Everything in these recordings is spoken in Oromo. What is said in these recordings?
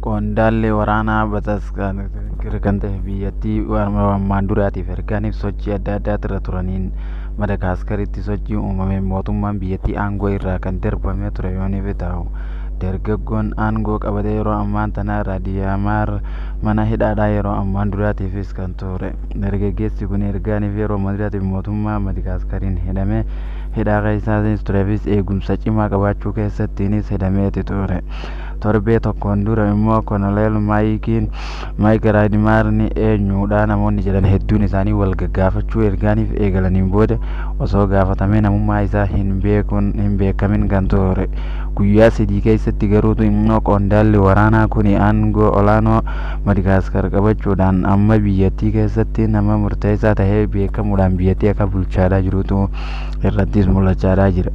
Qondaalli waraanaa Bataskaar kan ta'e biyyattii ammaan duraatiif ergaaniif sochii adda addaati irra turaniin Madagaskaritti sochii uumameen mootummaan biyyattii aangoo irraa kan darbamee ture yooniif ta'u, dargaggoon aangoo qabatee yeroo ammaan tana Raadiyaamaar mana hidhaadhaa yeroo ammaan duraatiifis kan ture. Dargaggeessi kun ergaaniif yeroo ammaan duraatiif mootummaa Madagaskariin hidhamee hidhaa keessaanis tureefis eegumsa cimaa qabaachuu keessattiinis hidhameeti ture. Torbee tokkoon dura immoo Koloneel Maayikiin Maayik Raadimaarni eenyuudha namoonni jedhan hedduun isaanii wal gaggaafachuu ergaaniif eegalaniin booda osoo gaafatamee namummaa isaa hin beekun hin beekamin kan ture. Guyyaa 3 keessatti garuutu immoo qondaalli waraanaa kun aangoo olaanoo Madagaskar qabachuudhaan amma biyyattii keessatti nama murteessaa tahee beekamuudhaan biyyattii akka bulchaadhaa jirutu irrattis mul'achaadhaa jira.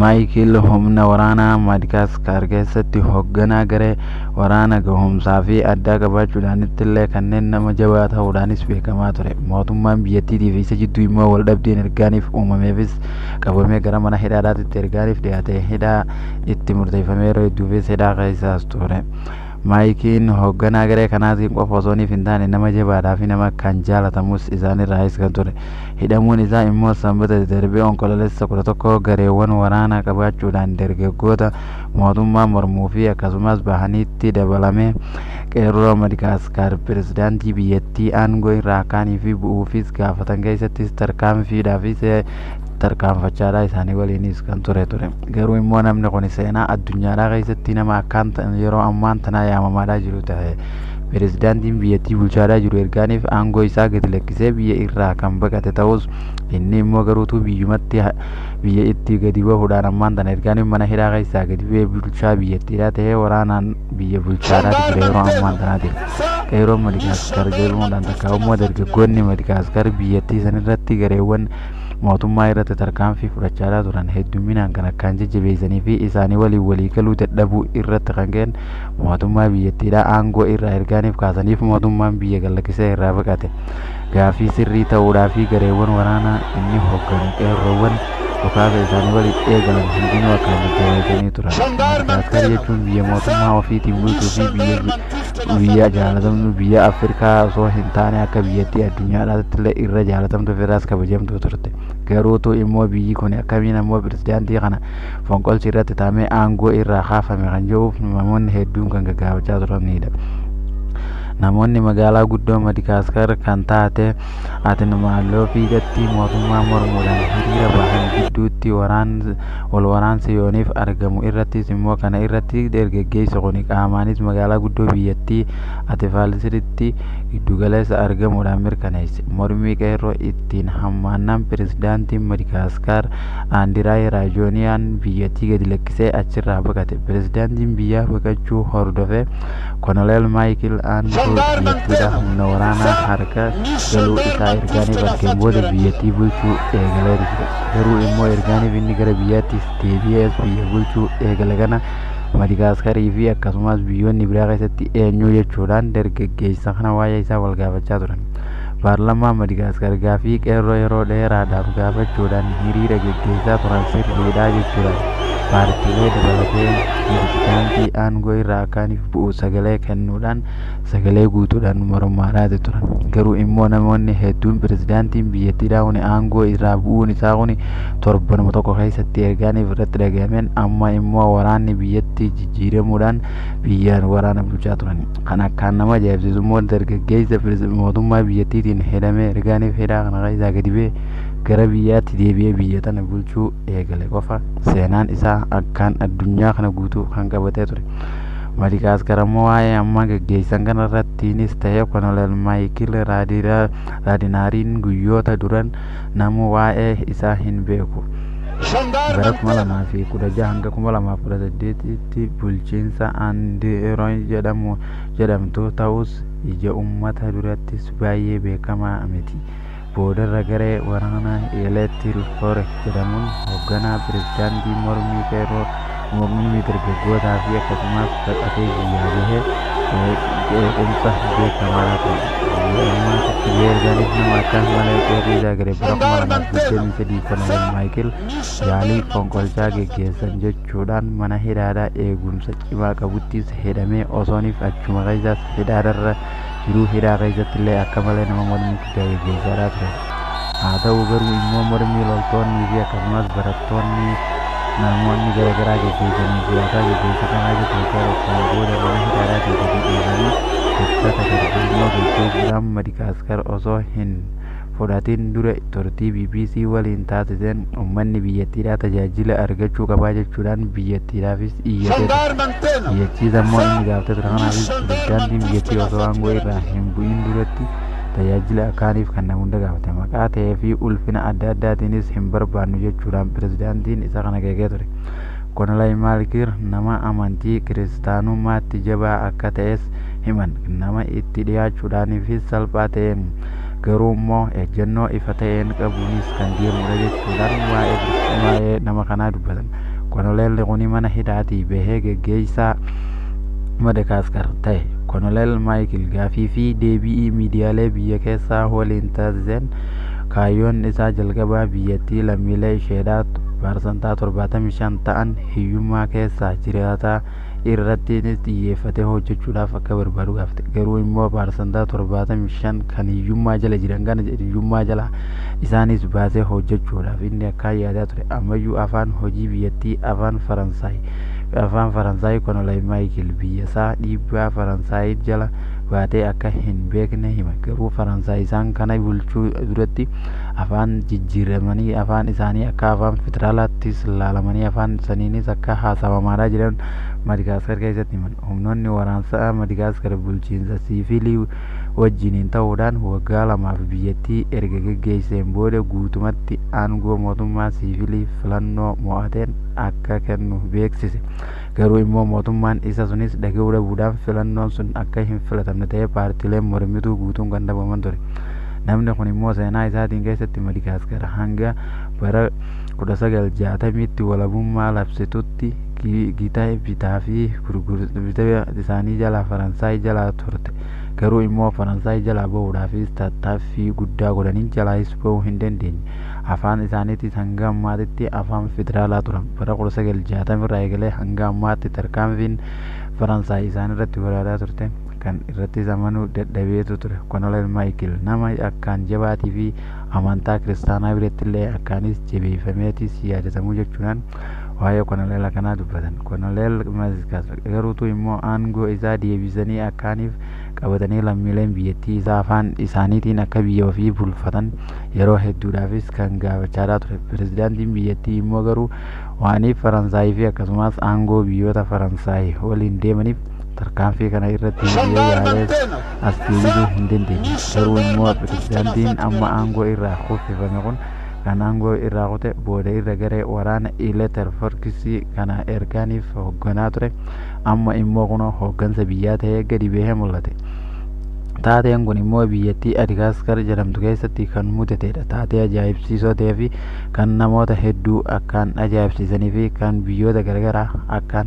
Maayikil humna waraanaa Madagaskar keessatti hoogganaa garee waraana gahumsaa fi addaa qabaachuudhaanitti illee kanneen nama jabaa ta'uudhaanis beekamaa ture. Mootummaan biyyattiitiif isa jidduu immoo wal dhabdeen ergaaniif uumameefis qabamee gara mana hidhaadhaatti ergaaniif dhiyaate hidhaa itti murteeffamee yeroo hedduufis hidhaa keessaas ture. Maayikiin hoogganaa garee kanaatiin qofa osoo hin taane nama jabaadhaa fi nama kan jaalatamus isaanirraayis kan ture. Hidhamuun isaa immoo Sanbata darbee Onkololeessa 11 gareewwan waraanaa qabaachuudhaan dargaggoota mootummaa mormuu fi akkasumas bahaniitti dabalame qeerroo Madagaskar pirezidaantii biyyattii aangoo irraa kaanii fi bu'uufis gaafatan keessattis tarkaanfiidhaafis tarkaanfachaadhaa isaanii waliinis kan ture ture. Garuu immoo namni kun seenaa addunyaadhaa keessatti nama akkaan yeroo ammaan tanaa yaamamaadhaa jiru ta'e. Pirezidaantiin biyyattii bulchaadhaa jiru ergaaniif aangoo isaa gadi lakkisee biyya irraa kan baqate ta'us inni immoo garuutu biyyumatti biyya itti gadi bahuudhaan ammaan tana ergaaniif mana hidhaa keessaa gadi bu'ee bulchaa biyyattiidhaa ta'ee waraanaan biyya bulchaadhaa ture yeroo ammaan tanaatiif. Qeerroon Madagaskar jedhamuudhaan takka immoo dargaggoonni Madagaskar biyyattii sanirratti gareewwan mootummaa irratti tarkaanfii fudhachaadhaa turan hedduminaan kan akkaan jajjabeessanii fi isaanii waliin walii galuu dadhabuu irratti kan ka'an mootummaa biyyattiidhaa aangoo irraa ergaaniif kaasaniif mootummaan biyya galakkisee irraa baqate. Gaaffii sirrii ta'uudhaa fi gareewwan waraanaa inni hoogganu qeerroowwan dhukaasa isaanii waliin eegalan hundinuu akkaan jajjabeessanii turan. Madagaskar jechuun biyya mootummaa ofiitiin bultuu fi biyya jaalatamtu biyya Afrikaa osoo hin taane akka biyyattii addunyaadhaatti illee irra jaalatamtuu fi irraas kabajamtuu turte. Garuutu immoo biyyi kun akkamiin ammoo pirezidaantii kana fonqolchi irratti taa'amee aangoo irraa kaafame kan jedhuuf namoonni hedduun kan gaggaafachaa turanidha. Namoonni magaalaa guddoo Madagaskar kan taate Atinmaaloo fiixatti mootummaa mormuudhaan hiriira bahan gidduutti wal waraansi yooniif argamu irrattis immoo kana irratti dargaggeessi kun qaamaanis magaalaa guddoo biyyattii Atifaalsiritti giddugaleessa argamuudhaan mirkaneesse. Mormii qeerroo ittiin hammaannaan pirezidaantiin Madagaskar Andiraay Raajooniyaan biyyattii gadi lakkisee achirraa baqate. Pirezidaantiin biyyaa baqachuu hordofee Koloneel Maayikil aangoo biyyattiidhaa humna waraanaa harka galuu isaa ergaaniif argeen booda biyyattii bulchuu eegalee ture. Garuu immoo ergaaniif inni gara biyyaattis deebi'ee biyya bulchuu eegale kana Madagaskarii fi akkasumas biyyoonni biraa keessatti eenyu jechuudhaan dargaggeessa kana waa'ee isaa wal gaafachaa turan. Paarlaamaan Madagaskar gaaffii qeerroo yeroo dheeraadhaaf gaafachuudhaan hiriira geggeessaa turan sirriidha jechuudhaan paartiilee dabalatee pirezidaantii aangoo irraa akkaaniif bu'u sagalee kennuudhaan sagalee guutuudhaan mormaadhaati turan. Garuu immoo namoonni hedduun pirezidaantiin biyyattiidhaa kun aangoo irraa bu'uun isaa kun torbanuma tokko keessatti ergaaniif irratti dhagahameen amma immoo waraanni biyyattii jijjiiramuudhaan biyyaan waraana bulchaa turan. Kan akkaan nama ajaa'ibsiisu immoo dargaggeessa mootummaa biyyattiitiin hidhamee ergaaniif hidhaa kana keessaa gadi ba'ee gara biyyaatti deebi'ee biyya tana bulchuu eegale qofa seenaan isaa akkaan addunyaa kana guutuu kan qabatee ture. Madagaskar ammoo waa'ee ammaa gaggeessan kanarrattiinis ta'ee Koloneel Maayikil Raadinaariin guyyoota duran namuu waa'ee isaa hin beeku. Bara 2016 hanga 2018tti bulchiinsa Andiroon jedhamtu ta'us ija uummata durattis baay'ee beekamaa miti. Boodarra garee waraanaa Eleetil Horek jedhamuun hoogganaa pirezidaantii mormii qeerroo Mormii dargaggootaa fi akkasumas baqatee biyyaa bahee qeequmsa beekamaa ture. Ammaatitti ergaanis nama akka malee qeequu isaa gare bara 2023 Koloneel Maayikil yaalii fonqolchaa geggeessan jechuudhaan mana hidhaadhaa eegumsa cimaa qabuttis hidhamee osooniif achuma keessaas hidhaadharra jiruu hidhaa keessatti illee akka malee nama mormii guddaa geggeessaa ture. Haa ta'u garuu immoo mormii loltoonnii fi akkasumas barattoonni namoonni garaagaraa geggeessanii siyaasaa geggeessa kanaa jechuun tokkoon booda mana hidhaadhaatii gadi dhiisanii ibsata darbe immoo geggeessuudhaan Madagaskar osoo hin fudhatin dura turtii BBC waliin taasiseen uummanni biyyattiidhaa tajaajila argachuu qabaa jechuudhaan biyyattiidhaafis iyyatee ture. Iyyachiisa immoo inni gaafatee ture kanaafis pirezidaantiin biyyattii osoo aangoo irraa hin bu'in duratti tajaajila akkaaniif kan nama hunda gaafate maqaa ta'ee fi ulfina adda addaatiinis hin barbaannu jechuudhaan pirezidaantiin isa kana qeeqee ture. Konolay Maalkir nama amantii kiristaanummaatti jabaa akka ta'es himan nama itti dhiyaachuudhaaniifis salphaa ta'een garuu immoo ejjennoo ifa ta'een qabuunis kan deemudha jechuudhaan waa'ee nama kanaa dubbatan. Konoleelli kuni mana hidhaatii bahee geggeessaa Madagaskar ta'e. Konoleel Maayikil gaafii fi deebii miidiyaalee biyya keessaa waliin taasiseen kaayyoon isaa jalqabaa biyyattii lammiilee isheedhaa 75% ta'an hiyyummaa keessa jiraataa irratti xiyyeeffatee hojjechuudhaaf akka barbaadu gaafate. Garuu immoo 75% kan hiyyummaa jala jiran kana hiyyummaa jala isaanis baasee hojjechuudhaaf inni akka yaadaa ture. Ammayyuu afaan hojii biyyattii afaan Faransaay Konoleel Maayikil biyyasaa dhiibbaa Faransaay jala baatee akka hin beekne hima. Garuu Faransaay isaan kana bulchuu duratti afaan jijjiiramanii afaan isaanii akka afaan federaalaattis laalamanii afaan saniinis akka haasawamaadhaa jiran Madagaskar keessatti himan. Humnoonni waraansaa Madagaskar bulchiinsa siivilii wajjiniin ta'uudhaan waggaa lamaaf biyyattii erga geggeesseen booda guutumatti aangoo mootummaa siivilii filannoo mo'ateen akka kennu beeksise. Garuu immoo mootummaan isa sunis dhaga'uu dhabuudhaan filannoon sun akka hin filatamne ta'ee paartiileen mormituu guutuun kan dhabaman ture. Namni kun immoo seenaa isaatiin keessatti Madagaskar hanga bara 1960tti walabummaa labsitutti gita bitaa fi gurgurtaa isaanii jalaa Faransaay jalaa turte. Garuu immoo Faransaay jalaa bahuudhaafis tattaaffii guddaa godhanii jalaayis bahuu hin dandeenye. Afaan isaaniitis hanga ammaatitti afaan federaalaa turan. Bara 1960 irraa eegalee hanga ammaatti tarkaanfiin Faransaay isaan irratti godhataa turte kan irrattis amanuu dadhabeetu ture. Konoleel Maayikil nama akkaan jabaatii fi amantaa kiristaanaa biratti illee akkaanis jabeeffameetis yaadatamuu jechuudhaan waa'ee konoleela kanaa dubbatan. Konoleel Madagaskar garuutu immoo aangoo isaa deebisanii akkaaniif qabatanii lammiileen biyyattii isaa afaan isaaniitiin akka biyya ofii bulfatan yeroo hedduudhaafis kan gaafachaadhaa ture. Pirezidaantiin biyyattii immoo garuu waaniif Faransaayii fi akkasumas aangoo biyyoota Faransaay waliin deemaniif tarkaanfii kana irratti hiriiree yaalees as deebisuu hin dandeenye. Garuu immoo pirezidaantiin amma aangoo irraa kuffifame kun kan aangoo irraa kute booda irra garee waraana Ileter Forkisii kana ergaaniif hoogganaa ture. Amma immoo kunoo hooggansa biyyaa ta'ee gadi bahee mul'ate. Taateen kun immoo biyyattii Madagaskar jedhamtu keessatti kan mudatedha. Taatee ajaa'ibsiisoo ta'ee fi kan namoota hedduu akkaan ajaa'ibsiisanii fi kan biyyoota garaagaraa akkaan